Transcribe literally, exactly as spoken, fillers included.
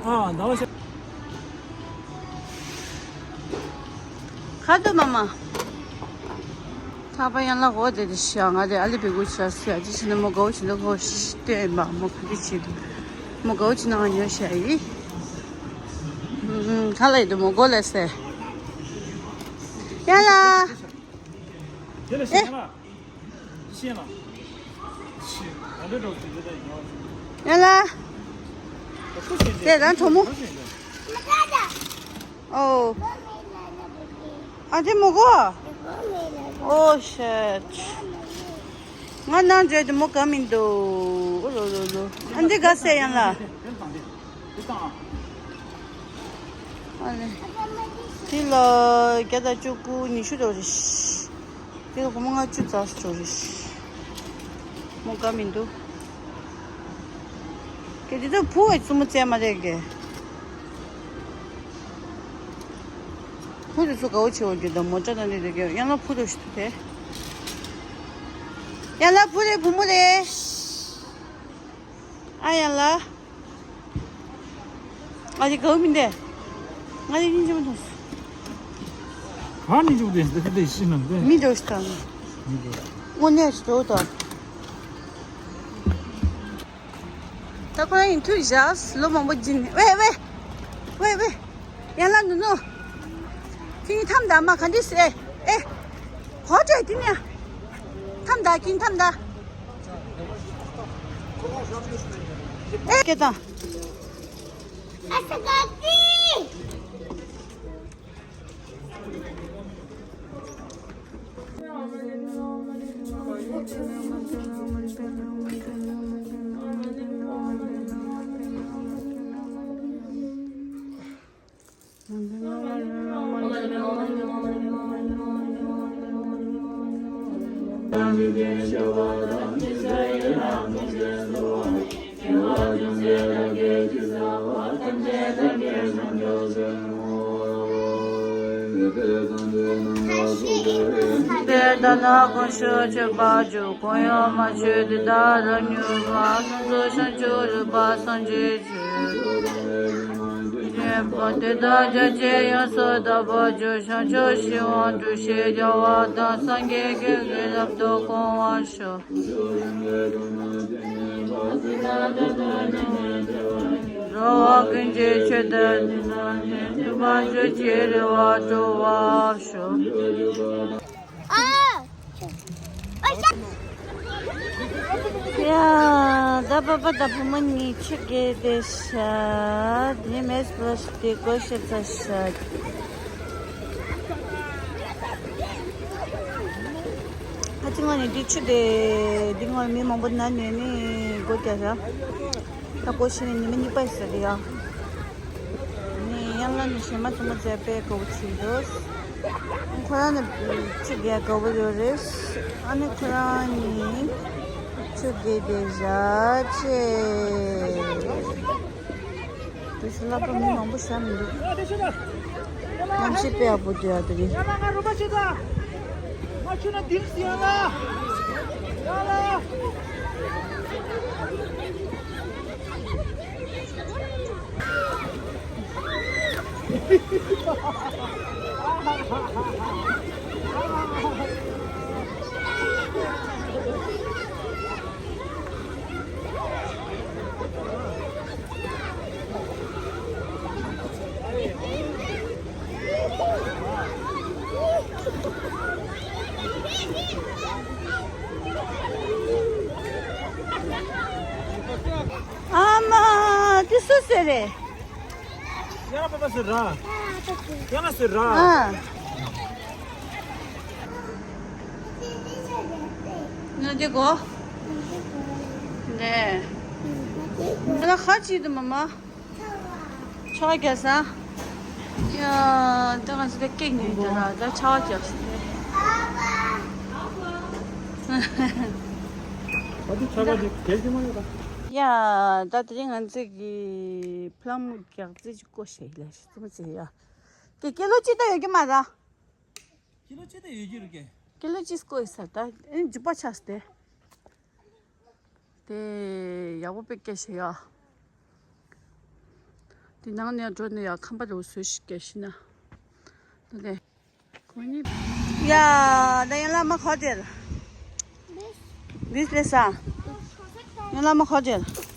ཨ་ཟླ་བ་ཤ། ཁ་དུ་མ་མ། ཁ་པ་ཡང་ལ་འོ་དེ་དེ་ཤ་ང་དེ་ཨ་ལི་བེ་གུ་ཤ་ཤ་ཅི་ཤི་ན་མོ་གའུ་ཆི་ན་གོ་ཤི་ཏེ་མ་མོ་ག་དེ་ཆི། མོ་གའུ་ཆི་ན་ང་ཉོ་ཤ་ཡི། ཁ་ལ་ཡི་དུ་མོ་གོ་ལ་སེ། ཡང་ལ། དེ་ལ་ཤ་ཡང་ལ། ཤེས་ལ། ཤེས། ང་འདྲ་འགྲོ་ཟིན་འདྲ་ད་ཡིན་ཡང་། ཡང་ལ། ཁུ་ཤེས་དེ་རང་གྲོགས་མོ། ཁུ་ཤེས་འདྲ། ཨོ། ཨ་དེ་མོ་གོ། ཨོ་ཤེད། ང་ནང་འཇོག་དེ་མོ་ག་མི་འདུག་ཨོ་ལོ་ལོ་ལོ། ཨ་འདི་ག་སེ་ཡང་ལ། ཨ་ལེ། དེ་ལ་བརྒྱ་དང་བཅུ་དགུ་ཉི་ཤུ་འགྲོ་རེད། དེ་ལ་སྒོར་མོ་ལྔ་བཅུ་ཙམ་འགྲོ་རེད། མོ་དགའ་མི་འདུག་གལ་ཏེ་ད་བུ་བའི་བཙུན་མོ་བཙལ་མ་རེད་གི། བུ་དེ་ཚོ་དགའ་བོ་བྱེད་འོ་རྒྱུ་ད་མོ་ཊ་དང་འདི་དེ་གི་ཡང་ན་བུ་དེ་ཞིག་ཏུ་དེ། ཡང་ན་བུ་རེད་བུ་མོ་རེད། ཨ་ཡང་ལ། ང་དེ་གའུ་མི་འདས། ང་དེ་སྙིང་རྗེ་མོ་མཐོང་སོང་། གང་སྙིང་རྗེ་མོ་འདས་འདི་ཚོ་འདི་ཤི་ནམ་འདས། མི་འགྲོ་ཤི་དང་། མི་འགྲོ། དངོས་གནས་སུ་འགྲོ་དང་། ད་ཁོ་རང་ཡིན་དུས་བཞག་ལོ་མང་པོ་སྦྱིན་ནས་ཝེ་ཝེ། ཝེ་ཝེ། ཡང་ལ་ནུ་ནུ། ཁྱི་ཐམ་ད་མ་ག་འདི་སེ་ཨེ། གོ་ཏྲེ་དེ་ནས། ཐམ་ད་ཁྱི་ཐམ་ད། ཨེ་སྐད་དང་། དེ་ལྟ་ན་ཀུན་ཤེས་ཆོས་པ་རྒྱུ་གོ་ཡང་མ་ཆོད་དེ་ད་རང་ཉུལ་བ་སོང་ཚོ་བྱང་ཆུབ་རིག་པ་སངས་རྒྱས་ཆོས། ཉན་པ་དེ་དག་རྒྱ་ཆེ་ཡོངས་སུ་དག་པར་འགྱུར། བྱང་ཆུབ་ཤིང་དབང་འདུ་ཤེས་རྒྱལ་བ་དང་། སངས་རྒྱས་ཀྱི་རིགས་རབ་ཏུ་གོ་བར་ཤོག་འགྲོ་བ་ཀུན་གྱི་ཆེད་དུ་ནི་ནི་ནི་མ་གྱུར་ཅིག་རེ་བ་སྒྲུབ་པར་ཤོག་ཡ། ད་པ་པ་དང་བུ་མོ་གཉིས་ཆུ་རྐྱལ་བསྡད་ཤག་དེ་ནས་མེ་སི་པ་ལ་ཞིག་དེ་སྒོ་ཕྱེ་ཚར་ཤག་ཨ་ཅེ་ང་ནི་འདི་ཆུ་དེ་འདི་ངོ་མི་མང་པོ་ན་ནས་ནི་སྒོ་རྒྱག་ཤག་ད་སྒོ་ཕྱེ་ནས་ཉི་མ་གཉིས་པ་ཡིན་ས་རེད་ཡ། ནི་ཡང་ལ་ནི་ཞེ་མ་ཙུ་མོ་ཙེ་པེ་ཀོ་བུ་ཆི་འདུག་ཁོ་རང་ནི་ཆུ་རྐྱལ་དགའ་བོ་ཡོད་རེད། ཨ་ནི་ཁོ་རང་ནི་ཆུ་རྐྱལ་དེ་བཞག་ཅེས། དུས་སུ་ལྷག་པ་མི་མང་པོ་ཤར་མི་འདུག་གནམ་གཤིས་དཔེ་ཡག་པོ་འདུག་ཡ་དེ་རིང་། ཨ་མ། དེ་སུ་ཟེར་རེད། ཡ་ར་པ་པ་ཟེར་ར། ཡ་ན་ཟེར་ར། ཨ། ང་དེ་གོ། ནས། ང་ལ་ཁ་ཅིག་དུ་མ་མ། ཆ་བ་རྒྱག་ས། ཡ། ད་ང་ཚོ་ད་སྐད་ཉན་དེ་ལ་ད་ཆ་བ་རྒྱག་ས་དེ། ཨ་ཏི་ཆ་བ་དེ་གལ་ཆེ་མ་ཡོད་ད། ཡ། ད་དེ་རིང་ང་ཚོ་གི་ཕ་ལམ་རྒྱག་རྩིས་ཅིག་བསྐོ་ཤེས་ལ་ཤི་ཙི་མ་ཙི་ཡ། དེ་ཀི་ལོ་གཅིག་ད་ཡོད་ཀྱི་མ་ར། ཀི་ལོ་གཅིག་དེ་ཡོད་ཀྱི་རེད་ཀྱི། ཀི་ལོ་གཅིག་བསྐོས་ས་ད་ཨེ་འཇིགས་པ་ཆགས་ཏེ། དེ་ཡག་པོ་དཔེ་སྐད་ཆ་ཡ། དེ་ནང་ནས་འགྲོ་ནས་ཡང་ཁམས་པ་རུ་བཟོས་ཤིག་ག་ཤི་ན། དེ་ལས། ཁོ་གཉིས། ཡ། ད་ཡང་བླ་མ་ག་པར་བསྡད། འདི་སླེབས་ས། ཡང་བླ་མ་ག་པར་བསྡད།